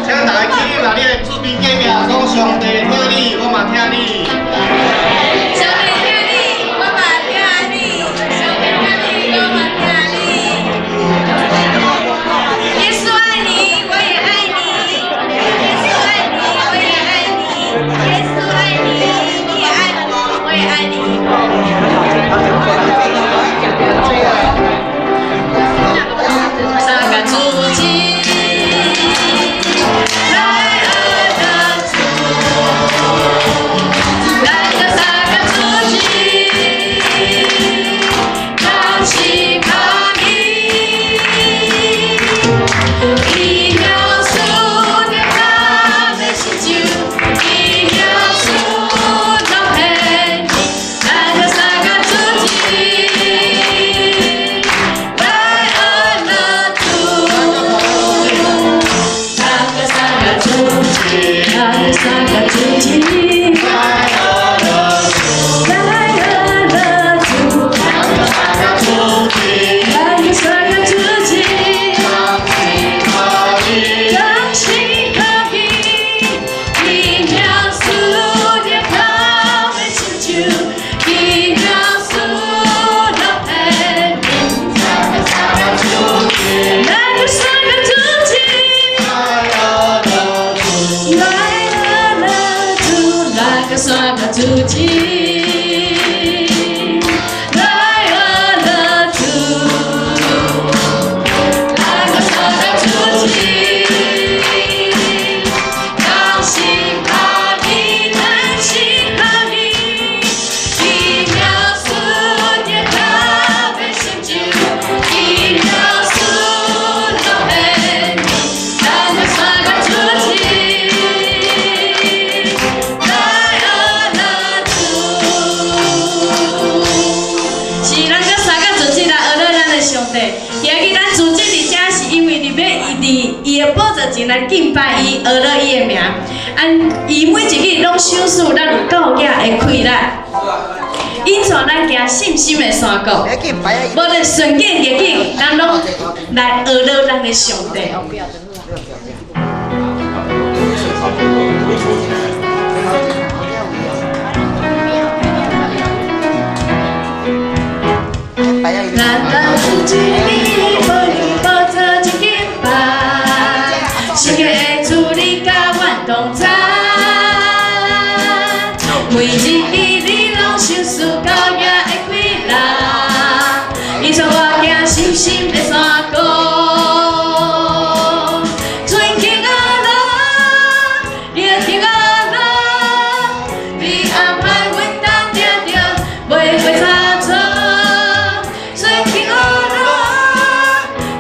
請大家起立，來你的厝邊隔壁講上帝疼你，我嘛疼你。上帝疼你，我嘛疼你。上帝疼你，我嘛疼你。耶穌愛你，我也愛你。耶穌愛你，我也愛你。耶穌愛你，你也愛我，我也愛你。三個主旨，來學樂主，來個三個主旨，同心合意，以饒恕的他的成就，以饒恕的恨，來個三個主旨，來學樂主，來個三個主旨，來個三個主旨，來學樂主，來學樂主，來個三個主旨，來個三個主旨，同心合意，同心合意，以饒恕的他的成就，以饒恕的恨，來個三個主旨，來個三個主旨。來學樂主，來學樂主，來個三個主旨，來學樂主，來個三個主旨，同心合意，同心合意，以饒恕的他的成就，以饒恕的恨，來個三個主旨，來學樂主。是咱閣三個主旨來學樂咱的上帝。今日咱聚集佇遮，是因為佇欲佇伊的寶座前來敬拜伊，學樂伊的名。啊，伊每一日攏賞賜咱有夠額的氣力，引帶咱行信心的山谷。無論順境逆境，咱攏來學樂咱的上帝。咱人一日無寶座前敬拜，聖潔的主你佮阮同在。每一日你攏賞賜夠額的氣力，引帶我行信心的山谷。尊敬阿樂，熱情阿樂，你安排阮當定定，袂會差錯。尊敬阿樂，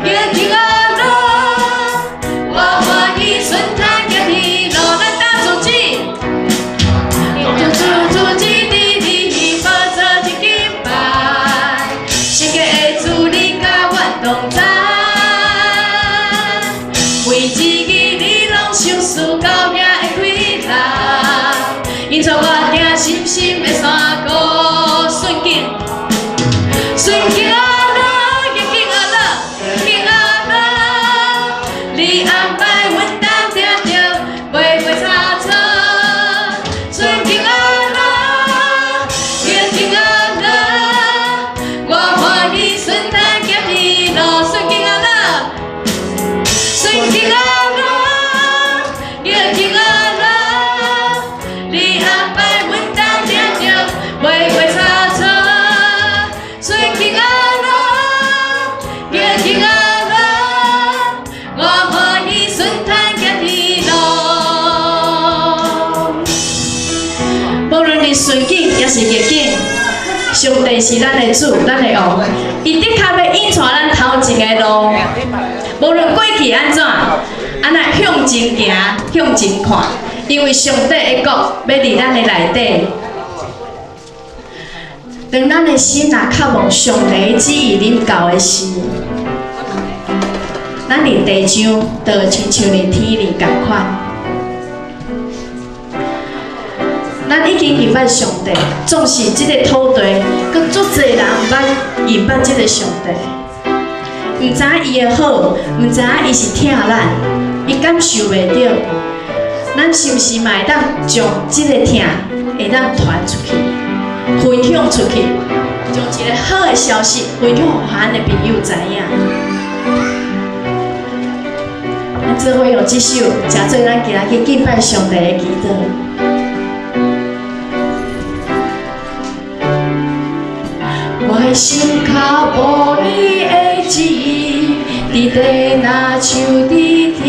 熱情阿樂，我歡喜順坦行天路，咱當主旨。主主主旨佇你寶座前敬拜，聖潔的主你佮阮同在。每一日你攏賞賜夠額的氣力，引帶我行信心的山谷，順境，順境阿樂，逆境阿樂，境阿樂，你安排阮當定定，袂會差錯。順境阿樂，逆境阿樂，我歡喜順坦行天路，順境阿樂，順境阿樂，逆境阿樂，你安排阮當定定，袂會差錯。順境阿樂，逆境阿樂，我歡喜順坦行天路。無論你順境抑是逆境，上帝是咱的主，咱的王，伊的確欲引帶咱頭前的路。無論過去按怎，咱愛向前行，向前看，因為上帝的國欲佇咱的內底。當咱的心若渴望上帝的旨意臨到的時，咱佇地上就會親像佇天裡仝款。咱已經認捌上帝，縱使這個土地，閣足濟人毋捌認捌這個上帝，毋知影伊的好，毋知影伊是疼咱。伊感受袂著。咱是毋是嘛會當將這个疼會當傳出去，分享出去，將一个好的消息分享予咱的朋友知影？咱做伙用這首，誠做咱今仔去敬拜上帝的祈禱。我的心跤無你的旨意，佇地若像佇天。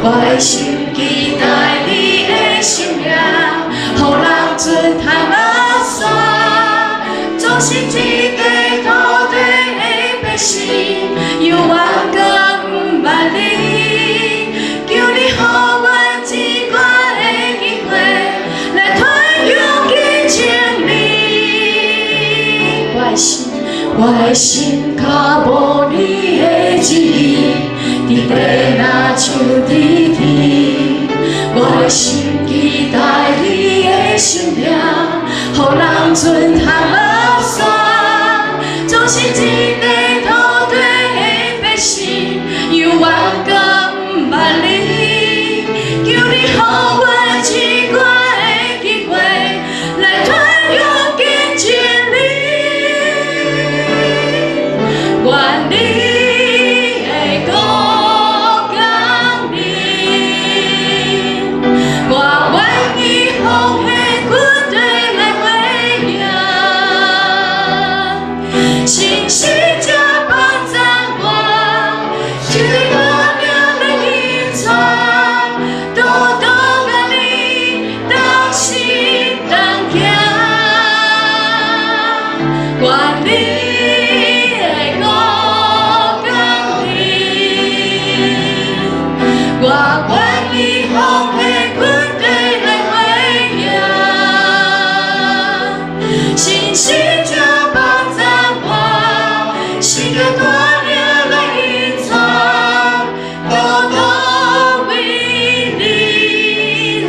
我的心期待你的生命，予人盡通落山。總是這塊土地的百姓，猶原閣毋捌你。求你予阮一掛的機會，來傳揚見證你。我的心，我的心跤無你的旨意，佇地若像佇天。我的心期待你的生命，予人盡通落山。總是這塊土地的百姓，猶原閣毋捌你。求你予阮一掛的機會，來傳揚見證你。願你的國降臨，我願意奉獻軍隊來回應。信心請幫助我，就對我命來引帶，獨獨佮你同心同行。願你的國降臨，我願意奉獻軍隊來回應。信心請幫助我，時間帶領來引帶，獨獨為你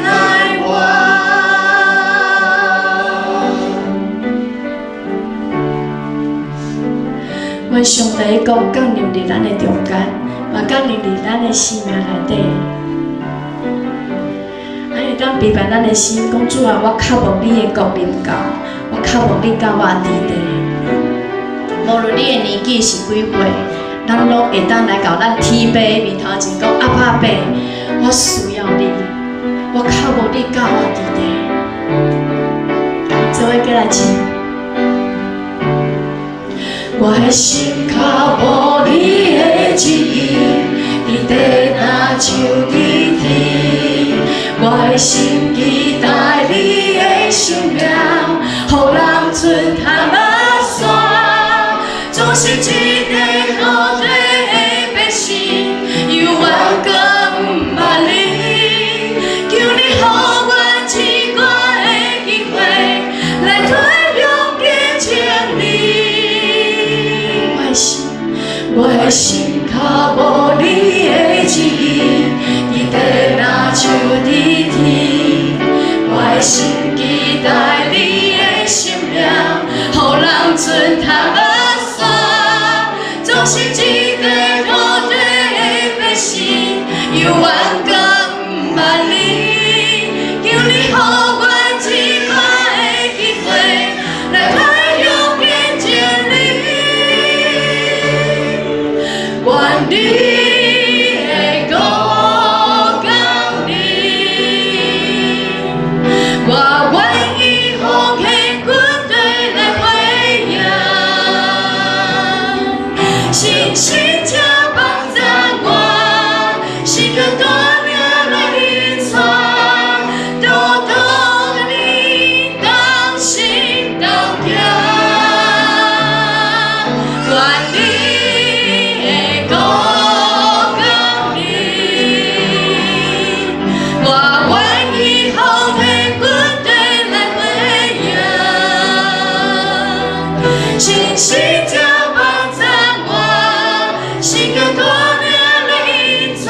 來活。願上帝的國降臨佇咱的中間，嘛降臨佇咱的生命內底。咱會當明白咱的心，講主啊，我渴慕你的國臨到，我渴慕你佮我佇地。無論你的年紀是幾歲，咱攏會當來到咱天父面頭前講：阿爸爸，我需要你，我渴慕你佮我佇地。做伙過來唱。我的心跤無你的旨意，佇地若像佇天。我的心期待你的生命，予人盡通落山。總是這塊土地的百姓，猶原閣毋捌你。求你予阮一掛的機會，來傳揚見證你。我的心，我的心跤無你的旨意，佇地若像佇天。我的心期待你的生命，予人盡通落山。總是這塊土地的百姓，猶原閣毋捌你。求你予阮一掛的機會，來傳揚見證你。願你的國降臨，我願意奉獻軍隊來回應。信心請幫助我，時間帶領來引帶，獨獨佮你同心同行。願你的國降臨，我願意奉獻軍隊來回應。信心請幫助我，時間帶領來引帶，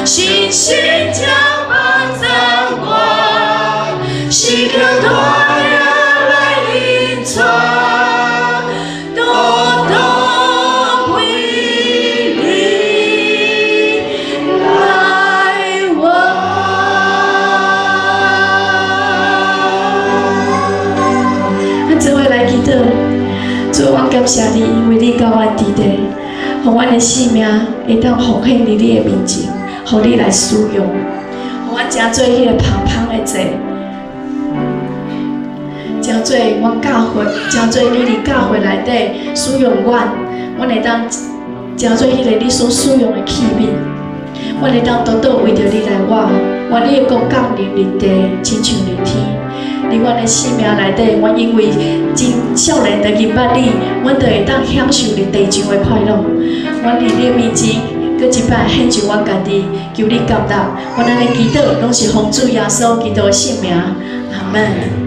信心將幫助我，是叫大領來引帶，獨獨為你來往。咱做伙來祈禱，主，我感謝你，因為你佮阮佇咧，予阮的生命會當奉獻佇你的面前，予你來使用，予阮成做彼個芳芳的祭，成做阮教會，成做你佇教會內底使用阮，阮會當成做彼個你所使用的器皿，阮會當獨獨為著你來活，願你的國降臨佇地，親像佇天。佇阮的生命內底，阮因為真少年就認捌你，阮就會當享受佇地上的快樂。阮佇你的面前，閣一擺獻上阮家己，求你接納。阮按呢祈禱，攏是奉主耶穌基督的聖名。阿門。